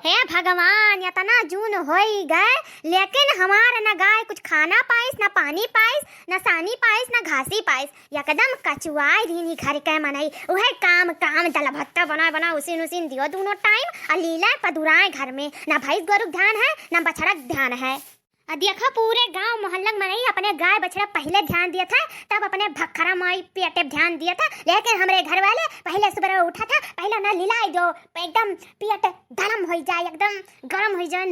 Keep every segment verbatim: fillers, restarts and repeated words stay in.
हे भगवान, एतना जून होइ गए, लेकिन हमार न गाय कुछ खाना पाइस, न पानी पाइस, न सानी पाइस, न घासी पाइस। एकदम कचुआइ दिहिन घर के मनई। उहे काम, काम, दल भत्ता बनाए, बनाए, उसिन, उसिन दियो दूनो टाइम, अ लीलाए पदुराए घर में। न भैंस गोरु क ध्यान है, न बछड़ा क ध्यान है। अ देखा, पूरे गाँव मोहल्ला क मनई अपने गाय बछड़ा पहिले ध्यान दियत है, तब अपने भखरा माई पेटे ध्यान दियत है। लेकिन हमरे घर वाले पहिले सुबह उठत है, पहिले न लिलाइ दो, एकदम पेट गरम होइ जाए, एकदम गरम होइ जाए,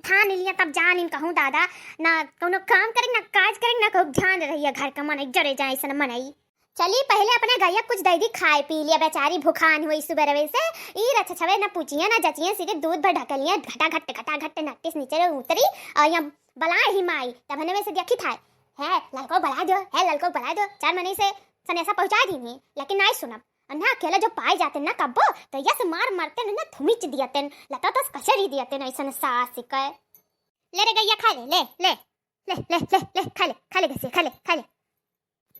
ठान लिया तब जान इन कहूँ दादा, न कउनो काम करी, न काज करी, न कहूँ ध्यान रहिए घर क मनई, जरे जाए अइसन मनई। चली, पहिले अपने गइया कुछ दइ दी, खाए पी लिया, बेचारी भुखान हुई सुबेरवे से। ई रछछवे न पूछिया न जचिया, सिर्फ दूध भर ढकलिया, घटा घट, घटा घट, नक्किस नीचे उतरी, अउर यहाँ बलाए ही माई, तब हनवे से देखी थाए, है ललको बलाए दो, है ललको बलाए दो, चार मनई से सनेसा पहुँचाए दीन ही, लेकिन नाई सुनब। अउर ना अकेला जो पाए जाते न कब्बो, तो यस मार मारते न, न थुमिच दियते न, लता तस कचरी दियते न, अइसन सास के। ले रे गइया, खा ले, ले, ले, ले, ले, ले, ले, खा ले, खा ले घसे, खा ले, खा ले।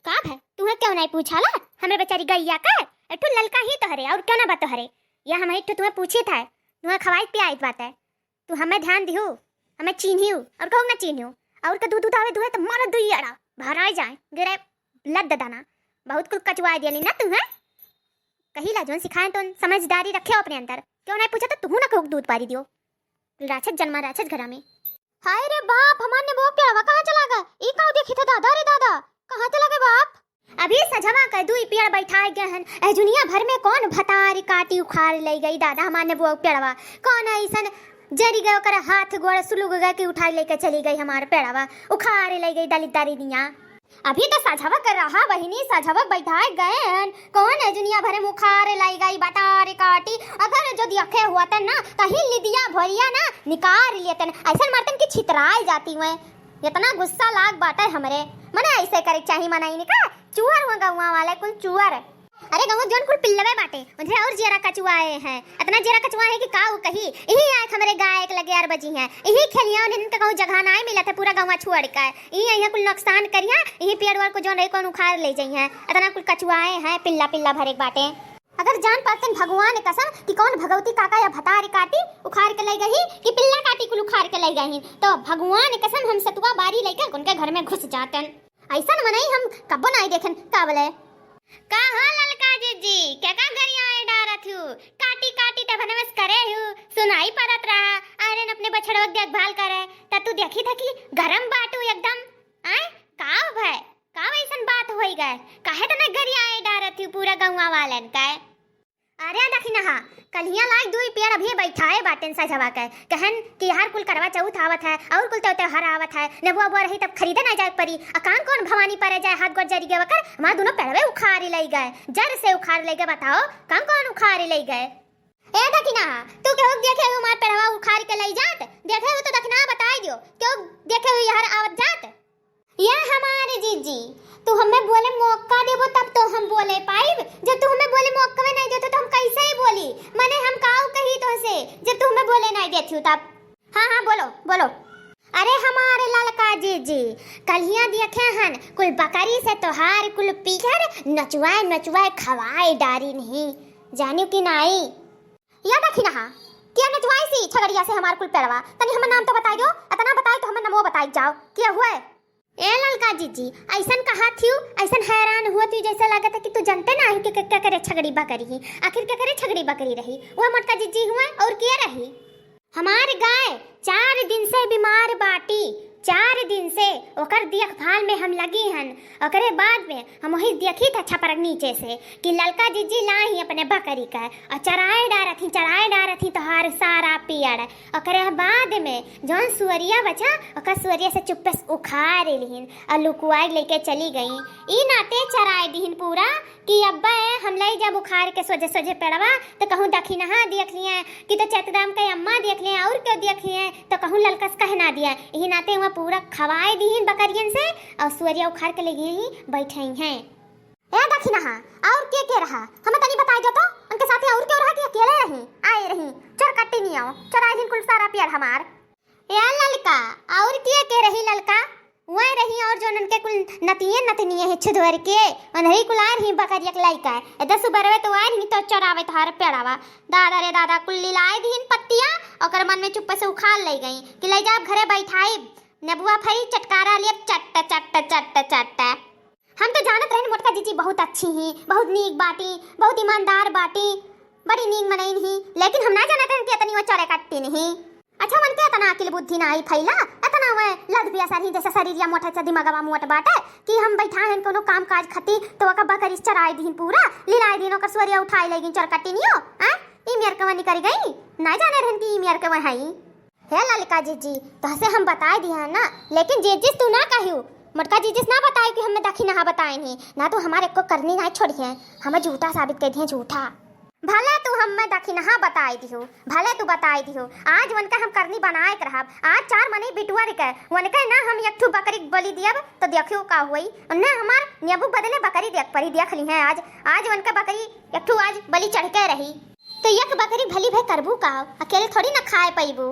का भै, तुहे क्यों नाई पूछाला? हमरे बेचारी गइया का, एक ठो ललका ही तोहरे, अउर क्यों ना बा तोहरे? या हम एक ठो तुहे पूछित है, तुहे खवाई पियाइत बात है। तू हमें ध्यान दिहू, हमें चीन्हियू, अउर कहूँ ना चीन्हियू, अउर का दूध उठावे दुहे तो मारा दुई अड़ा, भराई जाए, गिरे लद दाना, बहुत कुल कचुआए दियली ना तुहे। कही ला जोन सिखाए तो समझदारी रखे अपने अंदर, क्यों नाई पूछा तो तुहू ना कहूँ दूध पारी दियो। राक्षस जन्मा राक्षस घरा में। हाय रे बाप, हमार नेबुआ क पेड़वा कहाँ चला गए? ई का देखी था दादा रे दादा, कहाँ चला गए बाप? अभी सझवा के दुई पेड़ बैठाए गए हन, ए जुनिया भर में कौन भतारी काटी उखाड़ लइ गई दादा हमार नेबुआ क पेड़वा? कौन अइसन जरी गए ओकर हाथ गोड़ सुलुग गए कि उठाए लेके चली गई हमार पेड़वा, उखाड़ लइ गई दलित दारी दिया। अभी तो सझवक रहा बहिनी, सझवक बैठाए गए हन। कौन है जुनिया भरे मुखार लाई गई बता रे काटी। अगर जो दियखे हुआ त ना कहीं लिदिया भोरिया ना निकार लेतन। अइसन मरतन कि छितराए जाती हुए। इतना गुस्सा लाग बाटे हमरे। मने अइसे करे के चाही मनई निका। चुअर हुआ गौवा वाले कुल चुअर। अरे गौवा जोन कुल पिल्लवे बाटे, उन्हें और जियरा कचुआए हैं। इतना जियरा कचुआए हैं कि का उ कही। इही आए हमरे गाय के लगे अरबजी हैं। इही खेलिया उन्हें इनका कहूँ जगह नाई मिलत है पूरा गौवा छोड़ के। इही यहाँ कुल नुकसान करिया, इही पेड़ वेड़ को जोन रही कौन उखाड़ ले जाई हैं। इतना कुल कचुआए हैं, पिल्ला पिल्ला भरे के बाटे। अगर जान पातन भगवान कसम कि कौन भगवती काका या भतारी काटी उखाड़ के ले गई कि पिल्ला काटी कुल उखाड़ के ले गई, तो भगवान कसम हम सतुआ बारी लेके उनके घर में घुस जातन। अइसन मनई हम कब्बो नाई देखन, का बोले? का हो ललका जीजी, क्या का गरियाए डारत हू? काटी काटी त भनवस करे हू, सुनाई परत रहा, आयरन अपने बछड़वा के देखभाल करे, त तू देखी था कि गरम बाटू एकदम। आय, का भय? का वैसन बात होई गए? काहे तना गरियाए डारत हू पूरा गौवा वालन का? अरे दखिनहा, कल्हिया लाग दुई पेड़ अभी बैठाए बाटेन सजवा के। कहन कि हर कुल करवा चौथ आवत है, और कुल त्यों-, त्योहार आवत है, नेबुआ बुआ रही तब खरीदे ना जाए परी। आ कान कौन भवानी परे जाए, हाथ गोड़ जरी गए वकर, हमार दुनो पेड़वे उखारी लई गए, जर से उखारी लई गए। बताओ, कान कौन उखारी लई गए? ए दखिनहा, तू केहू देखे हो हमार पेड़वा उखारी के लई जात? देखे हो तो दखिनहा बताई दियो, केहू देखे हो यार आवत जात? या हमारे जीजी, तू हमें बोले मौका देबो तब तो हम बोले पाइब। जब तू हमें बोले मौका नहीं देतो तो हम कैसे ही बोली? मने हम काऊ कही तोहसे जब तू हमें बोले नहीं देती हो तब? हाँ, हाँ, बोलो, बोलो। अरे हमारे ललका जीजी, कल्हिया देखे हन कुल बकरी से तोहार कुल पीहर नचवाए नचवाए खवाए डारी नहीं, जानियो कि नाई? या दखिनहा, किया नचवाई सी छगड़िया से हमार कुल पेड़वा? तनी हमर नाम तो बताई दो, इतना बताई तो हमर नमो बताई जाओ, किया हुए? ए ललका जीजी, अइसन कहा थियू, अइसन हैरान हुआ थियू, जैसे लागत है कि तू जनते ना है कि के, के करे छगड़ी बकरी ही। आखिर के करे छगड़ी बकरी रही? वह मोटका जीजी हुए और के रही? हमार गाय चार दिन से बीमार बाटी, चार दिन से ओकर देखभाल में हम लगी हन। ओकरे बाद में हम वही देखी था छपरक नीचे से कि ललका जीजी लाई अपने बकरी का और चराए डारत ही, चराए डारत ही तोहार सारा पियड़। ओकरे बाद में जौन सुअरिया बचा, ओकर सुअरिया से चुप्पे से उखाड़ लिहिन और लुकुआई लेके चली गई। ई नाते चराए दिहिन पूरा कि अब्बा ए, हम लई जब उखाड़ के सोझे सोझे पेड़वा, तो कहूँ दखिनहा देख लिया कि तो चैतराम के अम्मा देख लिया और क्यों देख लिया, तो कहूँ ललकस कह ना दिया। यही नाते वहाँ पूरा खवाए दिहिन बकरियन से और सुअरिया उखाड़ के ले गई बैठई हैं। ए दखिनहा, और के के रहा? हमें तनी बताई दो तो, उनके साथे और क्यों रहा कि अकेले रही, आए रही, चोर कट्टी नहीं आओ, चोराए दिन कुल सारा पियर हमार। ए ललका, और के के रही ललका? वह रही और जो उनके कुल नतिये नतनिये हैं छुधवर के, उन्हीं कुल आए रही बकरिया के लइका। ए दस बरवे तो आए रही तो चरावे तोहार पेड़ावा। दादा रे दादा, कुल लिलाए दीन पत्तिया, ओकर मन में चुप्पे से उखाड़ ले गई कि ले जाब घरे बैठाइब, नेबुआ फरी चटकारा लेब, चट्ट, चट्ट, चट्ट, चट्ट। हम तो जानत रहन मोटका जीजी बहुत अच्छी ही, बहुत नीक बाटी, बहुत ईमानदार बाटी, बड़ी नीक मनइन ही, लेकिन हम ना जानत रहन कि इतनी वो चोरे कट्टी नहीं। अच्छा, उनके इतना अकिल बुद्धि ना आई फैला, इतना वो लद पिया सर ही जैसे शरीर या मोटा सा दिमागवा मोट बाटे कि हम बैठा हन कोनो काम काज खती तो ओका बकरी चराई दीन पूरा, लिलाई दीन ओकर सुअरिया उठाई लेगिन चोर कट्टी नियो, आ? ई मेर कवन निकल गई, ना जाने रहन कि ई मेर कवन हई। हे ललका जीजी, तोहसे हम बताए दिया ना, लेकिन जीजी तू ना कहियो, मोटका जीजी ना बताए कि हमें दखिनहा बताए नहीं, ना तो हमारे को करनी ना छोड़िए, हमें झूठा साबित कर दिए, झूठा। भले तू हमें दखिनहा बताए दियो, भले तू बताए दियो, आज उनका हम करनी बनाए के रहब, आज चार मनी बिटुअर के, उनके ना हम एक ठू बकरी बलि दियब, तो देखियो का हुई, उन्हें हमार नेबू बदले बकरी देख परी, देख ली है आज, आज उनका बकरी एक ठू आज बलि चढ़ के रही। तो एक बकरी भली भाई करबू का, अकेले थोड़ी ना खाए पइबू।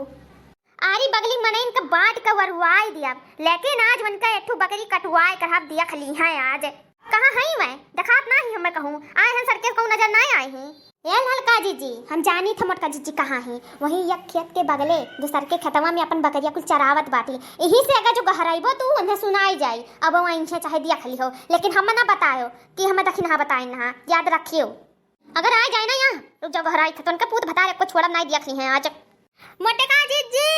आरी बगली मनइन के बांट के वरुआई दियब, लेकिन आज उनका एक ठू बकरी कटवाए के रहब, देख ली है आज। कहाँ हई वह? देखात ना ही हमें कहूँ, आए हन सड़के कहूँ नजर ना आए ही। ए ललका जीजी, हम जानी था मोटका जीजी कहाँ ही, वही एक खेत के बगले दूसर के खेतवा में अपन बकरिया कुल चरावत बाटी। यही से अगर जो गहराइबो तू उन्हें सुनाई जाई, अब वो इनसे चाहे देख ली हो, लेकिन हम ना बतायो कि हमें दखिनहा बताए ना, याद रखियो। अगर आ जाए ना यहाँ, रुक जाओ, घर आई था तो उनका पूत भतार को छोड़ब नहीं, देख ली हैं आज। मोटका जीजी,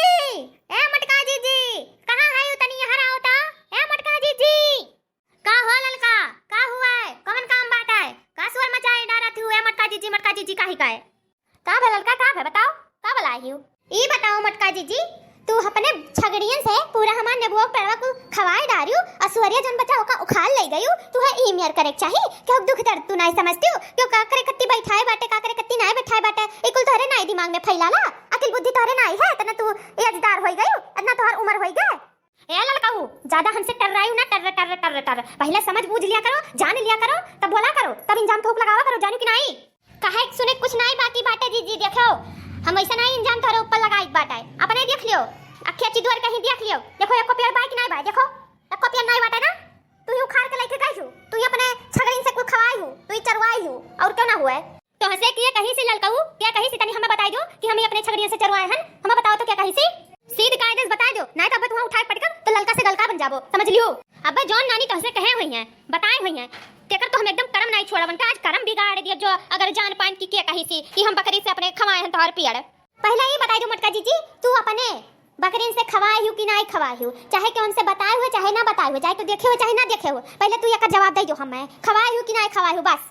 ए मोटका जीजी, कहाँ है तनी यहाँ आओ तो, ए मोटका जीजी। का हो ललका, का हुआ है, कौन काम बात है, का सुअर मचाए डारत हूँ, ए मोटका जीजी, मोटका जीजी काहे का है? का भे ललका, का भे बताओ, का बलाए हूँ? ई बताओ मोटका जीजी, तू अपने छगड़ियन से पूरा हमार नेबुआ पेड़वा को खवाए डारियो, और सुअरिया जौन बचा ओका उखाड़ ले गयू। तू है ई मेर करे के चाही, क्यों दुख दर्द तू नाई समझती हो, क्यों का करे कत्ती बैठाए बाटे, का करे कत्ती नाई बैठाए बाटे, ई कुल तोहरे नाई दिमाग में फैलाला, अकिल बुद्धि तोहरे नाई है, इतना तू एजदार होई गयू, इतना तोहर उम्र होई गए। ए ललकाऊ, ज्यादा हमसे टर्रायू ना, टर्र, टर्र, टर्र, टर्र। पहले समझ बूझ लिया करो, जान लिया करो, तब बोला करो, तब इंजाम थोप लगावा करो, जानू कि नाई? कहे सुने कुछ नाई बाकी बाटे जीजी, देखो, हम ऐसा नाई इंजाम तोहरे ऊपर लगाई बाटे, अपने देख लियो, अखिया चिदुअर कहीं देख लियो, देखो, एको पेड़ बाय कि नाई बाय, देखो, एको पेड़ नाई बाटे ना, तू ही उखाड़ के लेके गई हो, तू ही अपने छगड़िन से कुल खवाई हो, तू ही चरवाई हो, और क्यों ना हुए? तोहसे के कहिस ललकाऊ, के कहिस तनी हमें बताई दो कि हम ही अपने छगड़ियन से चरवाए हन, हमें बताओ तो के कहिस? सीध कायदे से बताई दो, नाई तो अब तुहाँ उठाए पटकब तो ललका से गलका बन जाबो, समझ लियो। अब जौन नानी तोहसे कहे हुई हैं, बताए हुई हैं, तेकर तो हम एकदम करम नाई छोड़ब, उनका आज करम बिगाड़ दिया जो अगर जान पाइन कि के कहिस कि हम बकरी से अपने खवाए हन तोहर पियड़। पहले ही बताई दो मोटका जीजी, तू अपने बकरिन से खवाए हूँ कि नाई खवाए हूँ, चाहे के उनसे बताए हुए चाहे ना बताए हुए, चाहे तो देखे हो चाहे ना देखे हो, पहले तू एकर जवाब दे दो हमें, खवाए हूँ कि नाई खवाए हूँ, बस।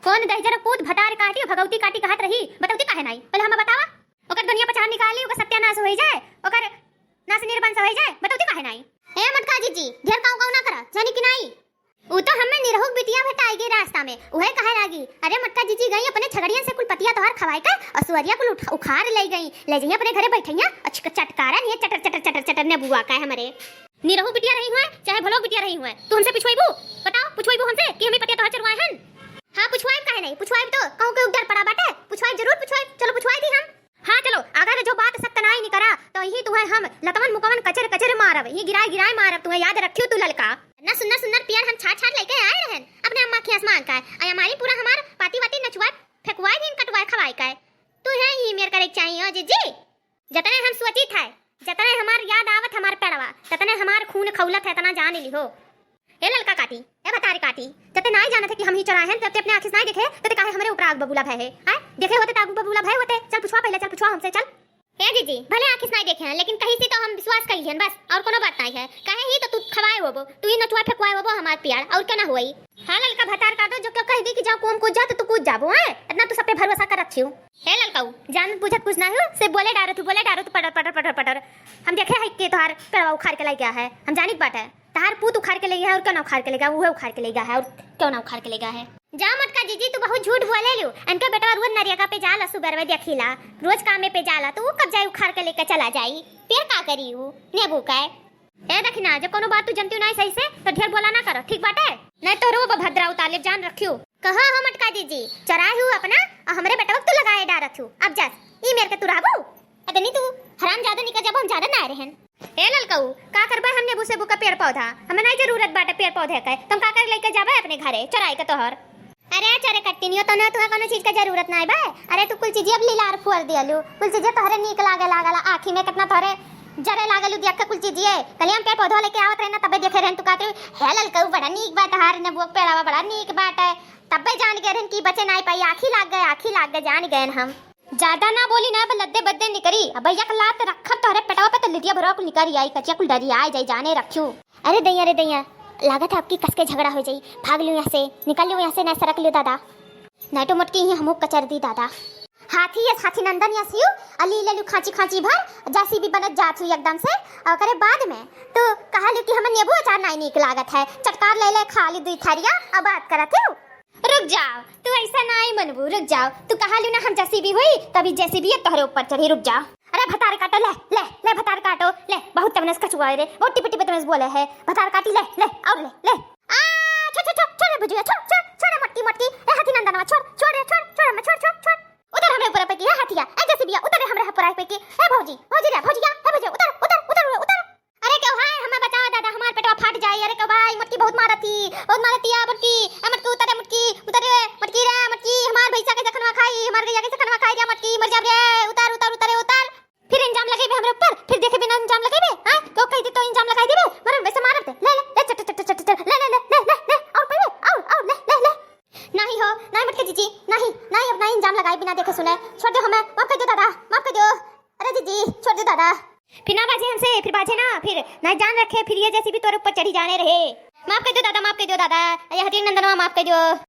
कौन दहिजर पूत भतार काटी, भगौती काटी कहत रही, बतौती काहे नाई? पहले हमें बतावा। ओकर दुनिया पछाड़ निकाली, ओकर सत्यानाश होई जाए, ओकर नाश निर्वंश होई जाए, बतौती काहे नाई? ए मोटका जीजी, ढेर काऊ काऊ ना करा, जानी कि नाई? ऊ तो हमें निरहुक बिटिया भेटाई गई रास्ता में, उहे कहे लागी, "अरे मोटका जीजी गई अपने छगड़ियन से कुल पतिया तोहार खवाए के, और सुअरिया कुल उठा-, उखाड़ ले गई, ले जाइए अपने घरे बैठैया, और छिक-, चटकारा नहीं है, चटर, चटर, चटर, चटर ने बुआ का है हमरे।" निरहू बिटिया रही हुए, चाहे भलो बिटिया रही हुए, तू हमसे पुछवाइबू? बताओ, पुछवाइबू हमसे कि हमें पतिया तोहार चरवाए हन? हाँ, पुछवाइब काहे नहीं? पुछवाइब तो कहूँ के उधर पड़ा बाटे, पुछवाइब, जरूर पुछवाइब। चलो, पुछवाई दी हम। हाँ, चलो, अगर जो बात सत्य नाई निकरा, तो यही तुहे हम लतवन मुकवन कचर कचर मारब, यही गिराए गिराए मारब, तुहे याद रखियो तू ललका। ना सुन्नर सुन्नर पियर हम छाट छाट लेके आए रहन, अपने अम्मा के आसमान का, आय हमारी पूरा हमार पाती वाती नचवाए, फेंकवाए भी कटवाए खवाए का। तू है यही मेर करे के चाहिए, ओ जीजी। जतने हम सोचित है, जतने हमार याद आवत हमार पेड़वा, ततने हमार खून खौलत है, तना जान लिहो। ए ललका काटी, ए भतारी काटी, जते नाई जानत है कि हम ही चोराए हैं, तते अपने आँखी से नाई देखे, तते काहे हमरे ऊपर आग बबूला भय है? आय, देखे होते त आग बबूला भय होते। चल पुछवा पहले, चल पुछवा हमसे, चल। ए जीजी, भले आँखी से नाई देखे हैं, लेकिन कहीं से तो हम विश्वास कर लिहन बस, और कोनो बात नाई है। कहे ही तो तू खवाए होबो, तू ही नचुआ फेंकवाए होबो हमार पियाड़, और क्या ना होई? हाँ ललका भतार काटो, जो क्यों कह दी कि जाओ कूम कूद जाओ, तो तू कूद जाबो, हैं? इतना तू सब पे भरोसा कर रखी हूँ। हे ललकाऊ, जान बुझत कुछ ना हो, से बोले डारो तू, बोले डारो तू, पटर, पटर, पटर, पटर। हम देखे है के तोहार पेड़वा उखाड़ के लाई गया है, हम जानित बाटे। तोहार पूत उखाड़ के ले गया है, और क्यों ना उखाड़ के ले गया, उहे उखाड़ के ले गया है, और क्यों ना उखाड़ के ले गया है। जा मोटका जीजी, तू बहुत झूठ बोले लियो। इनके बेटवा रोज नरियका पे जाला, सुबेरवे देखिला, रोज कामे पे जाला, तो वो कब जाई उखाड़ के लेके चला जाई? फिर का करी ऊ नेबू का? ए दखिना, जब कोनो बात तू जनती नाई सही से, तो ढेर बोला ना करो, ठीक बाटे? नहीं तो रो भद्रा उतार ले, जान रखियो। कहा हो मोटका जीजी, चराए हूँ अपना, और हमरे बेटवा के तू लगाए डारत हूँ। अब जास, ई मेर के तू रहबू? अदनी तू हराम ज्यादा निकल जाबो, हम ज्यादा ना रहन। ए ललकऊ, का करबे हम नेबू सेबू का पेड़ पौधा? हमें नहीं जरूरत बाटे पेड़ पौधे के। तुम का कर लेके जाबे अपने घरे चोराई के तोहर? अरे चोरे कट्टिनियो, तो ना तुहे कोनो चीज के जरूरत नहीं बा। अरे तू कुल चीजिए अब लीलार फुअर दियलू, कुल चीजिए तोहरे नीक लागे लागल, आँखी में कितना तोहरे जरे लागलू देख के कुल चीजिए। कलिया हम पेड़ पौधा लेके आवत रहे ना, तबे देखे रहन तू कहते, "हे ललकऊ, बड़ा नीक बा तोहार नेबुआ के पेड़वा, बड़ा नीक बाटे।" तबे जान गए रहन कि बचे नहीं पाई, आँखी लाग गए, आँखी लाग गए, जान गए हम। ज्यादा ना बोली ना, अब लद्दे बद्दे निकरी। अब एक लात रखब तोहरे पेटवा पे तो लिदिया भरवा कुल निकरी आई, कचिया कुल डरी आई जाई, जाने रखियो। अरे दैया, अरे दैया, लागत है आपकी कस के झगड़ा हो जाई। भाग लियो यहाँ से, निकल लियो यहाँ से, ना सरक लियो दादा। नहीं तो मोटकी ही हमू कचर दी दादा। हाथी यस, हाथी नंदन यस यू, अली ले लू खांची खांची भर, जैसी भी बनत जात हुई एकदम से। और करे बाद में तू कहा लू कि हमें नेबू अचार नहीं नीक लागत है, चटकार ले ले खा ली दुई थरिया और बात करत हूँ। रुक जाओ, तू ऐसा नाई मनबू, रुक जाओ। तू कहा लू ना हम जेसीबी हुई, तभी जेसीबी अब तोहरे ऊपर चढ़ी, रुक जाओ। अरे भतार काटो, ले, ले, ले भतार काटो, ले, बहुत तमनस कचुआ है रे, बहुत टिपे टिपे तमनस बोले है, भतार काटी, ले, ले, और ले, ले। आ, छोड़, छोड़, छोड़, छोड़ रे भुजिया, छोड़, छोड़, छोड़ रे मटकी, मटकी, ए हाथी नंदनवा, छोड़, छोड़ रे, छोड़, छोड़, मैं छोड़, छोड़, छोड़। उतर हमरे ऊपर पे की, ए हाथिया, ए जेसीबिया, उतर रे हमरे ऊपर पे की, ए भौजी, भौजी रे, भौजिया, ए भौजी, उतर, उतर, उतर, उतर। अरे क्यों भाई, हमें बचाओ दादा, हमार पेटवा फाट जाई। अरे क्यों भाई, मोटकी बहुत मारती, बहुत मारती है मोटकी। ए मोटकी उतर रे, मोटकी उतर रे, मोटकी रे, मोटकी, हमार भैंसा कैसे खनवा खाई, हमार गैया कैसे खनवा खाई रे मोटकी, मर जाब रे, उतर, उतर, उतर रे, उतर। फिर इंजाम लगेबे हमरे ऊपर, फिर देखे बिना इंजाम लगेबे, हाँ? क्यों कह दे तो इंजाम लगाई देबे, मरन वैसे मारब दे, ले, ले, ले, चट, चट, चट, चट, ले, ले, ले, और पहले, और, और, ले, ले, ले। नहीं हो, नहीं मोटकी जीजी, नहीं, नहीं, अब नहीं इंजाम लगाई बिना देखे सुने, छोड़ दो हमें, माफ कर दो दादा, माफ कर दो। अरे जीजी, छोड़ दो दादा। फिर ना बाजे हमसे, फिर बाजे ना, फिर ना जान रखे, फिर ये जेसीबी तोरे ऊपर चढ़ी जाने रहे। माफ कर दो दादा, माफ कर दो दादा, ये हथी नंदनवा माफ कर दो।